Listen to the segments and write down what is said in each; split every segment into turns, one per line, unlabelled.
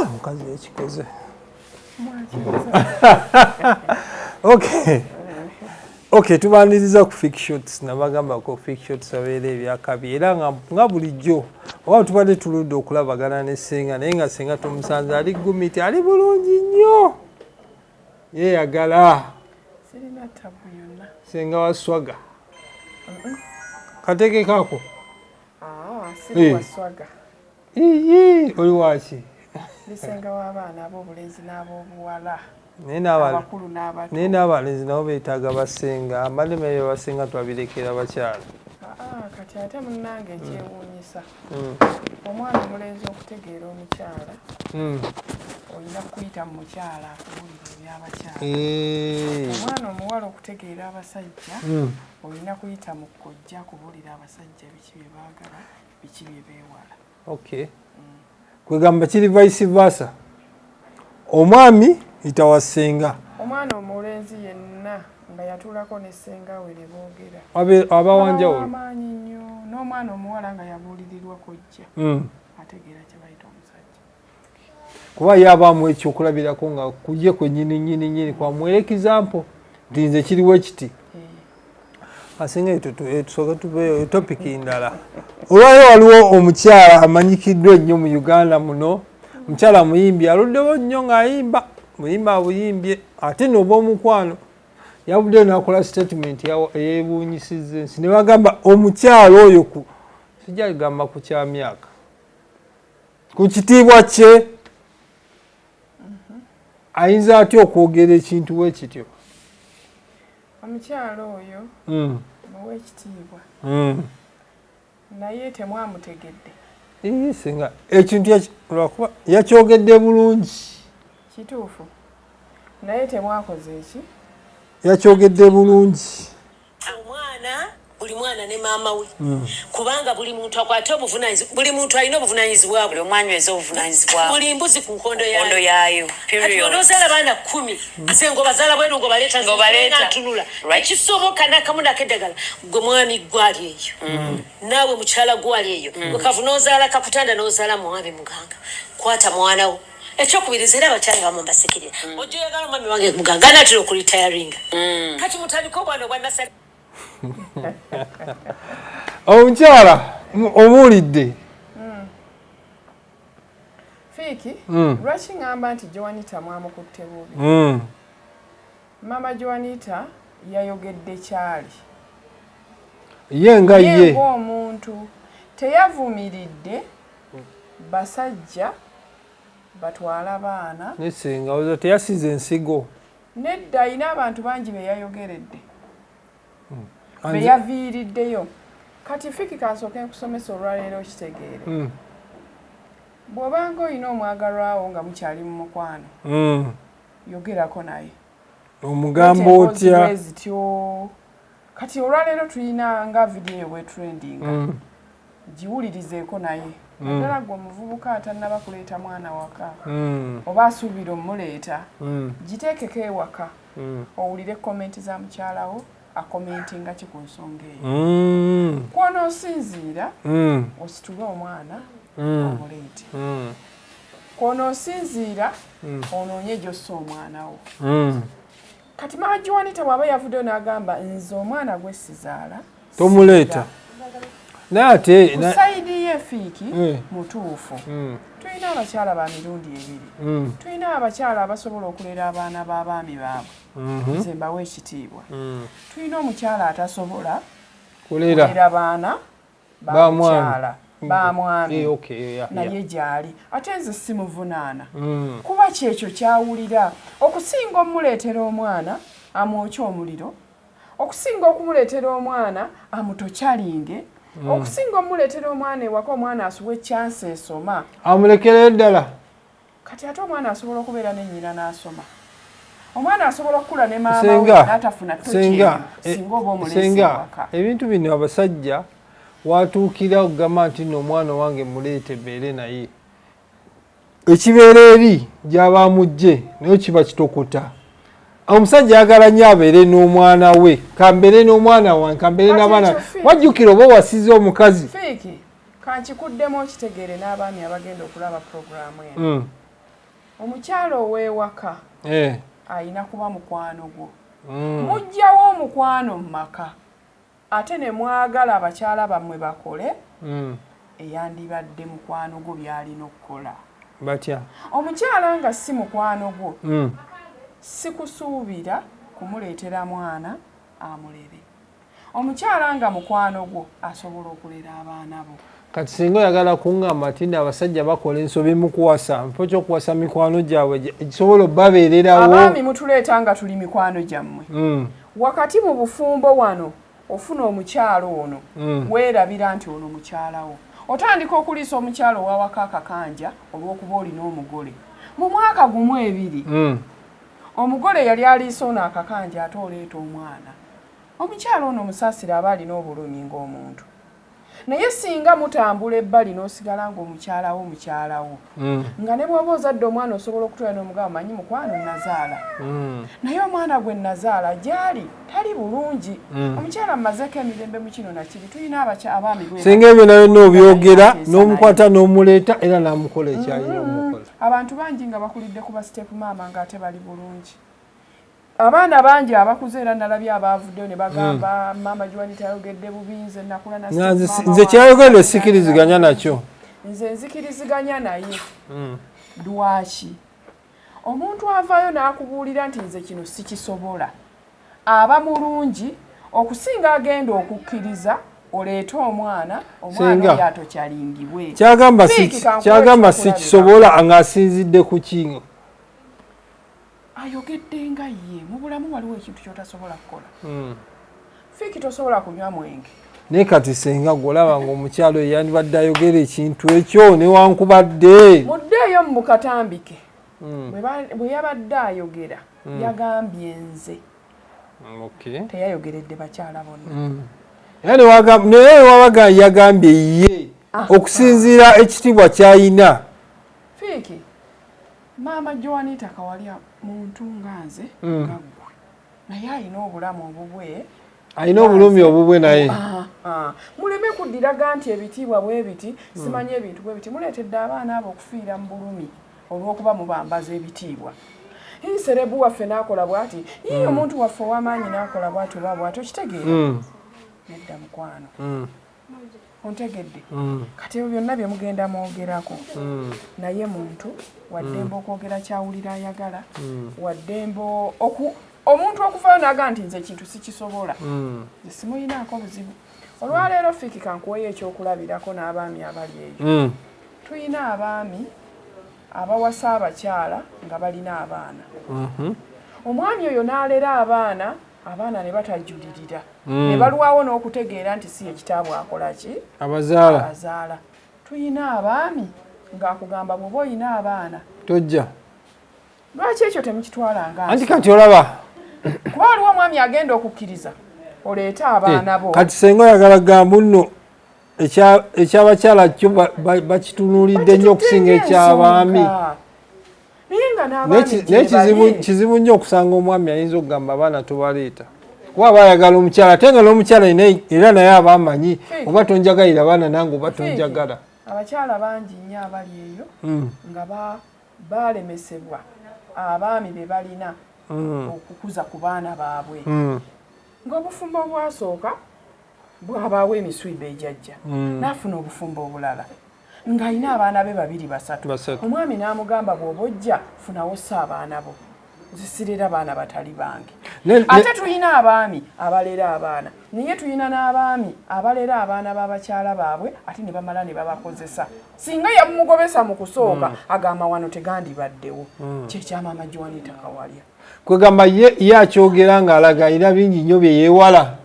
Omukazi yakikoze. Okay, tubaniriza ku Fik Shots. Nabagamba ko Fik Shots abeera ebyakabi era nga bulijjo oba tubadde tuludde okulabagana ne Ssenga, naye nga Ssenga tumusanze ali gumiti, ali bulungi nnyo, yeeyagala.
Sirina tabu yonna.
Ssenga wa swaga kateekekaako.
Ah, siri wa swaga.
Iyi, oli waki?
Ndi ssenga w'abaana ab'obulenzi n'ab'obuwala.
Naye n'abala
Abakulu n'abato.
Naye n'abalenzi nabo beetaaga basenga. Mbadde manyi basenga twabirekera bakyala.
Ah, kati ate munnange ekyewuunyisa, omwana omulenzi okutegeera omukyala, olina kuyita mu mukyala akubuulira ebyabakyala. Omwana omuwala okutegeera abasajja, olina kuyita mu kojja akubuulira abasajja biki bye baagala, biki bye beewala.
Okay. Kwegamba kiri vice versa. Omwami yita wa ssenga.
Omwana omulenzi yenna nga yatuulako ne ssenga we ne boogera,
aba wanjawulo.
Amaanyi nnyo. N'omwana omuwala nga yabuulirirwa kojja, ategeera kye bayita omusajja.
Kuba ye abaamu ekyokulabirako nga kuye kwennyini nnyini nnyini kwamuwera example nti nze kiriwo ekiti. Asinga tusooke tuveeyo topic ndala. Olwayo waliwo omukyala amanyikiddwa ennyo mu Uganda muno, mukyala muyimbi, aluddewo nnyo ng'ayimba, muyimba abuyimbye ate noba omukwano. Yavuddeyo n'akola statement eyeewuunyisizza ensi ne bagamba omukyala oyo ku sijja kugamba ku kya myaka, ku kitiibwa kye, ayinza atya okwogera ekintu we kityo?
Omukyala oyo muwe ekitiibwa, naye temwamutegedde.
Ii, singa ekintu lwakuba yakyogedde bulungi.
Kituufu, naye temwakoze eki.
Yakyogedde bulungi.
Omwana, buli mwana ne maama we, kubanga buli muntu akwate obuvunanyizibwa, buli muntu alina obuvunanyizibwa bwe.
Buli omu anyweze obuvunanyizibwa.
Buli mbuzi ku nkondo
nkondo yaayo.
Kati
Period.
Onozaala baana 10, nze ng'obazaala bweru, ng'obaleeta, nze
Ng'obaleeta.
nga ntunula.
Right.
Tekisoboka n'akamu nakeddagala. Gwe mwami gwali eyo, naawe mukyala gwali eyo, wekavu n'ozaala kakutanda n'ozaala mwami muganga, kwata mwana wo. Ekyokubiriza era abakyala bamu mbasekirira, ojja oyagala omwami wange muganga anaatera okuritayaringa, kati mutandike obwana obwa nasale.
Omukyala omuwulidde?
Fiiki, lwaki ŋŋamba nti Joanita mwamukutte bubi? Maama Joanita yayogedde kyali.
Ye nga
ye
ye
ng'omuntu teyavumiridde basajja batwala baana.
Ne senga ozo teyasize ensigo.
Nedda, ayina abantu bangi be yayogeredde, be yaviiriddeyo. Kati Fiki, kansooke nkusomesa olwaleero okitegeere. Bw'obanga olina omwagalwawo nga mukyali mu mukwano, yogerako naye.
Omugamba
Leeta emboozi
otya?
Bwe zityo. Kati olwaleero tulina nga vidiyo eyo bwetrendinga, giwulirizeeko naye, naddala gwe omuvubuka atannaba kuleeta mwana waka oba asuubira omuleeta, giteekeko ewaka owulire comment za mukyalawo, akomentinga ki ku nsonga eyo. Kwonoosinziira ositule omwana omuleete, kwonoosinziira onoonye gy'ossa omwana wo. Kati Mama Juanita bw'aba yavuddeyo n'agamba nze omwana gwe sizaala
Tomuleeta, naye ate
ku side ye Fiiki mutuufu. Tulina abakyala ba mirundi ebiri. Tulina abakyala abasobola okulera abaana b'abaami baabwe, nze mbawa ekitiibwa. Tulina omukyala atasobola
kulera
kulera baana
Ba
ba
mwami.
mukyala ba mwami.
Eh, okay, yeah.
Naye gyali ate nze simuvunaana, kuba kyekyo kyawulira okusinga omuleetera omwana amwokye omuliro, okusinga okumuleetera omwana amutokyalinge, okusinga omuleetera omwana ewaka omwana asubwa ekyansi esoma.
Amulekereyo ddala.
Kati ate omwana asobola okubeera ne nnyina n'asoma, omwana asobola okukula ne maama we
Senga,
n'atafuna
senga,
toki singa oba omuleese
senga,
ewaka.
Ebintu bino abasajja watuukira okugamba nti nno omwana wange muleete mbeere naye, ekibeera eri gyaba amugje naye kiba kitokota. Omusajja ayagala nnyo abeere n'omwana we, kambeere n'omwana wange, kambeere
Kati
n'abaana.
ekyo Fiiki.
Wajjukira oba owasiza omukazi.
Fiiki, kankikuddemu okitegeere n'abaami abagenda okulaba puroguramu eno. Omukyala ow'ewaka
Eh.
alina kuba mukwano gwo.
Mm.
Mujjawo omukwano mu maka ate ne mwagala abakyala bammwe bakole eyandibadde mukwano gwo by'alina okukola.
Batya?
Omukyala nga si mukwano gwo, sikusuubira kumuleetera mwana amulere. Omukyala nga mukwano gwo asobola okulera abaana bo.
Kati singa oyagala kuŋŋamba nti nno abasajja bakola ensobi mu kuwasa, mufo ky'okuwasa mikwano gyabwe egisobola obbabeererawo.
Abaami mutuleeta nga tuli mikwano gyammwe. Wakati mu bufumbo wano ofuna omukyala ono, weerabira nti ono mukyalawo. Otandika okuliisa omukyala owawaka akakanja olw'okuba olina omugole. Mu mwaka gumu ebiri, omugole yali aliisa ono akakanja, ate oleeta omwana. Omukyala ono omusaasira, aba alina obulumi ng'omuntu. Naye singa mutambula ebbali n'osigala ng'omukyalawo mukyalawo, nga ne bw'oba ozadde omwana osobola okutwala n'omugamba, manyi mukwano nazaala, naye omwana gwe nazaala gy'ali tali bulungi, omukyala mmazeeko emirembe mu kino nakiri. Tulina abaami bwe
Singa ebyo nayo n'obyogera, n'omukwata n'omuleeta era n'amukola ekyalina omukola.
Abantu bangi nga bakulidde ku ba step maama ng'ate bali bulungi. Abaana bangi abakuze, era nalabye abaavuddeyo ne bagamba, "Maama Juanita ayogedde bubi, nze nakula na
Nga
step maama
nze
wange."
kyayogedde sikiriziganya nakyo.
Nze nzikiriziganya naye. Lwaki omuntu avaayo n'akubuulira nti nze kino sikisobola aba mulungi okusinga agenda okukkiriza oleete omwana, omwana
Singa.
oyo atokyalingibwe?
Kyagamba
Fiiki, kankuwe
kyagamba
ekyokulabirako.
sikisobola ng'asinzidde ku ki?
Ayogedde nga ye. Mu bulamu waliwo ekintu ky'otasobola kukola. Fiiki, tosobola kunywa mwenge.
Naye kati senga gwolaba ngaomukyalo oyo yandibadde ayogera ekintu ekyo newankubadde
Muddeeyo mu katambike. Bwe yabadde ayogera, yagambye nze. Teyayogeredde bakyala bonna.
Era naye wabaga yagambye ye okusinziira ekitiibwa kyayina.
Fiiki, Maama Joanita Kawalya muntu nga nze, nga ggwe, naye alina obulamu obubwe.
Alina obulumi obubwe naye.
Ah, ah. Muleme kuddiraga nti ebitiibwa bwe biti, simanyi ebintu bwe biti. Muleetedde abaana abo okufiira mu bulumi olw'okuba mubambaza ebitiibwa. Ii, celeb waffe n'akola bw'ati, ii, omuntu waffe ow'amaanyi n'akola bw'ati oba bw'ati. Okitegeera? Nedda mukwano. Ontegedde? Kati ebyo byonna bye mugenda mwogerako, naye muntu waddembe okwogera kyawulira ayagala, waddembe omuntu okuvaayo n'agaa nti nze ekintu sikisobola. Nze simuyinaako buzibu. Olwaleero Fiiki, kankuweyo ekyokulabirako n'abaami abali eyo. Tulina abaami abawasa abakyala nga balina abaana. Omwami oyo n'alera abaana, abaana ne batajulirira, ne balwawo n'okutegeera nti si ekitaabwe akola ki?
Abazaala.
Abazaala. Tulina abaami ng'akugamba bw'oba olina abaana
tojja.
Lwaki ekyo temukitwalanga
Anti kati olaba
kuba waliwo omwami agenda okukkiriza oleete abaana bo.
Kati senga oyagala gamba nno ekyabakyala kyo bakitunuulidde nnyo okusinga ekyabaami.
Naye nga n'abaami
Naye
gye
kizibu,
bali.
Kizibu nnyo okusanga omwami ayinza okugamba abaana tobaleeta, kuba aba ayagala omukyala, ate nga n'omukyala era naye aba amanyi oba tonjagalira abaana nange oba tonjagala.
Abakyala bangi nnyo abali eyo nga balemesebwa abaami be balina okukuza ku baana baabwe, ng'obufumbo obwasooka bwabaawo emiswiba ejajja, n'afuna obufumbo obulala ng'alina abaana be babiri, basatu.
Basatu.
Omwami n'amugamba, bw'oba ojja funawo si abaana bo, nzisirera baana batali bange. Ate tulina abaami abalera abaana, naye tulina n'abaami abalera abaana b'abakyala baabwe ate ne bamala ne babakozesa. Singa yamugobesa mu kusooka, agamba wano tegandibaddewo. Kyekyamaama Joanita Kawalya.
Kwegamba ye akyogera ng'alaga alina bingi nnyo bye yeewala.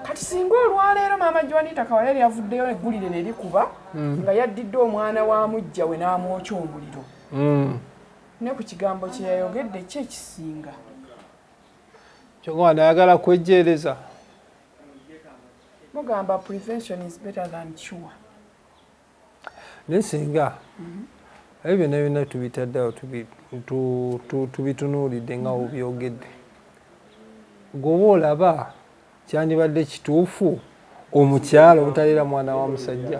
Kati singa olwaleero maama Joanita Kawalya yavuddeyo eggulire ne likuba nga yaddidde omwana wa mujja we n'amwokya omuliro, ne ku kigambo kye yayogedde ki ekisinga?
Kyokka nayagala kwejjeereza.
Mugamba prevention is better than cure.
Naye singa ebyo byonna byonna tubitaddeawo, tubitunuulidde nga wobyogedde, gweoba olaba kyandibadde kituufu omukyala obutalera mwana wa musajja,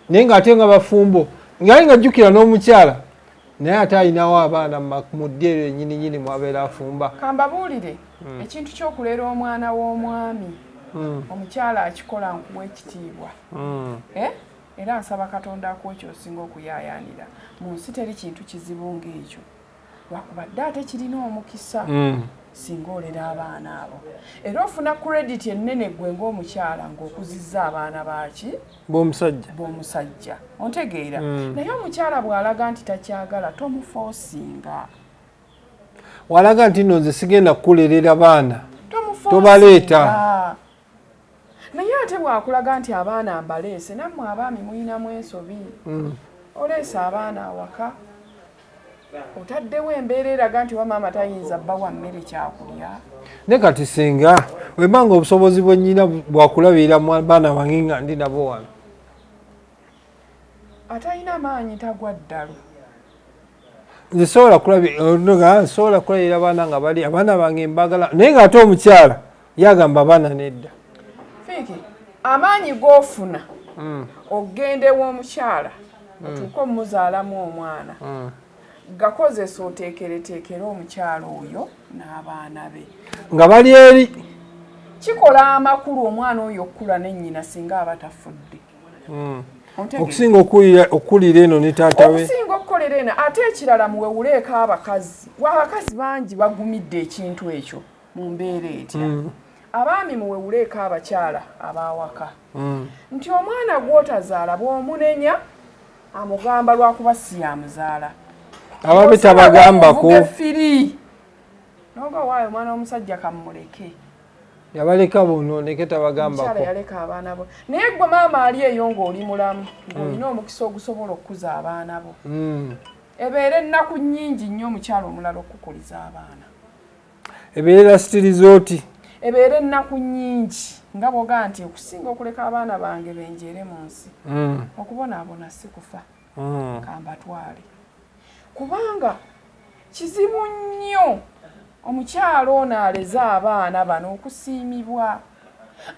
naye ng'ate nga bafumbo, ngaye nga jjukira n'omukyala Naye ate alinawo abaana mu ddyero ennyini nyini mwabeera afumba.
Kambabuulire ekintu ky'okulera omwana w'omwami, omukyala akikola nkuwa ekitiibwa. Eh? Era nsaba Katonda akuwe ky'osinga okuyaayaanira. Mu nsi teri kintu kizibu ng'ekyo. Lwakubadde ate kirina omukisa singa olera abaana abo. Era ofuna credit ennene ggwe ng'omukyala ng'okuzizza abaana baaki?
B'omusajja.
B'omusajja. Ontegeera? Naye omukyala bw'alaga nti takyagala tomufoosinga.
Walaga nti nno nze sigenda kukulerera baana. Tobaleeta.
Naye ate bw'akulaga nti abaana mbaleese, nammwe abaami mulinamu ensobi. Oleese abaana awaka, otaddewo embeera eraga nti oba maama tayinza bbawa mmere kyakulya.
Ne kati singa wemba nga obusobozi bwe nnyina bwakulabirira baana bange nga ndi nabo wano.
Atalina maanyi tagwa ddalu.
Nze sobola kulabirira baana nga bali abaana bange mbagala, naye ng'ate omukyala yagamba abaana nedda.
Fiiki, amaanyi g'ofuna ogende w'omukyala otuuke omuzaalamu omwana, gakozesa oteekereteekere omukyala oyo n'abaana be
nga bali eri.
Kikola amakulu omwana oyo okukula ne nnyina singa aba tafudde.
Okusinga okukulira eno ne taata we.
Okusinga okukolera eno. Ate ekirala muwewuleeko abakazi. Abakazi bangi bagumidde ekintu ekyo mu mbeera etya. Abaami muwewuleeko abakyala ab'awaka. Nti omwana gw'otazaala bw'omunenya amugamba lwakuba si yamuzaala.
Ababe tabagambako.
Effiri. N'oga waayo omwana w'omusajja kammuleke.
Yabaleka bonooneke tabagambako.
Omukyala yaleka abaana bo. Naye ggwe maama ali eyo ng'oli mulamu, ng'olina omukisa ogusobola okukuza abaana bo. Ebeera ennaku nnyingi nnyo omukyala omulala okukukuliza abaana.
Ebeera sitirizooti.
Ebeera ennaku nnyingi nga bw'ogaa nti okusinga okuleka abaana bange benjeere mu nsi. Okubonaabona si kufa. Kambatwale. Kubanga kizibu nnyo omukyala ono aleze abaana bano okusiimibwa.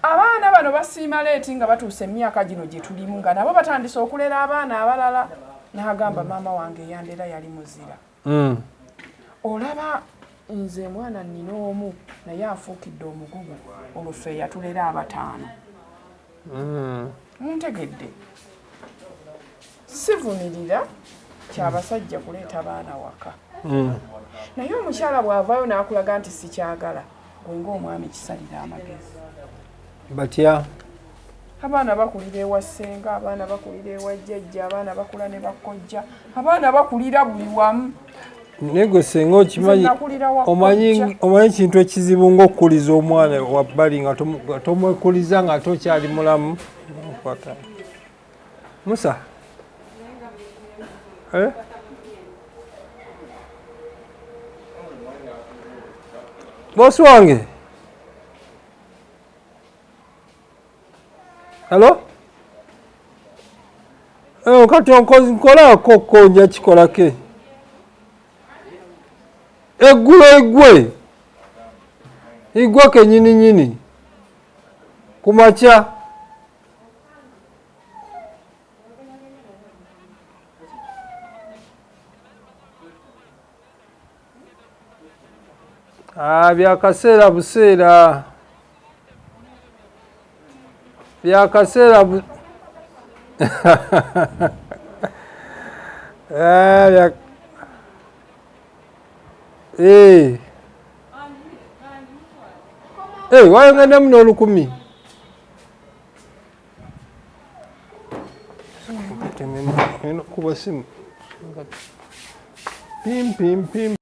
Abaana bano basiima leeti nga batuuse emyaka gino gye tulimu nga nabo batandise okulera abaana abalala. N'agamba maama wange eyandera yali muzira. Olaba nze mwana nnina omu naye afuukidde omugugu olwo ffe eyatulera abataano. Muntegedde. Sivumirira kyabasajja kuleeta baana waka. Naye omukyala bw'avaayo n'akulaga nti sikyagala, gwe ng'omwami kisalira amagezi.
Batya?
Abaana bakulira ewa ssenga, abaana bakulira ewa jjajja, abaana bakula ne bakojja, abaana bakulira buli wamu.
Naye gwe ssenga okimanyi, omanyi ekintu ekizibu ng'okukuliza omwana wabbali nga tomwekuliza ng'ate okyali mulamu. Musa. Eh? Bosi wange. Hello? Kati nkolako ko nja kikolake. Eggulo eggwe. Igwe kennyini nnyini. Ku makya. Byakaseera buseera. Byakaseera bu wayongeddemu n'olukumi. Kuba simu. Pim pim pim.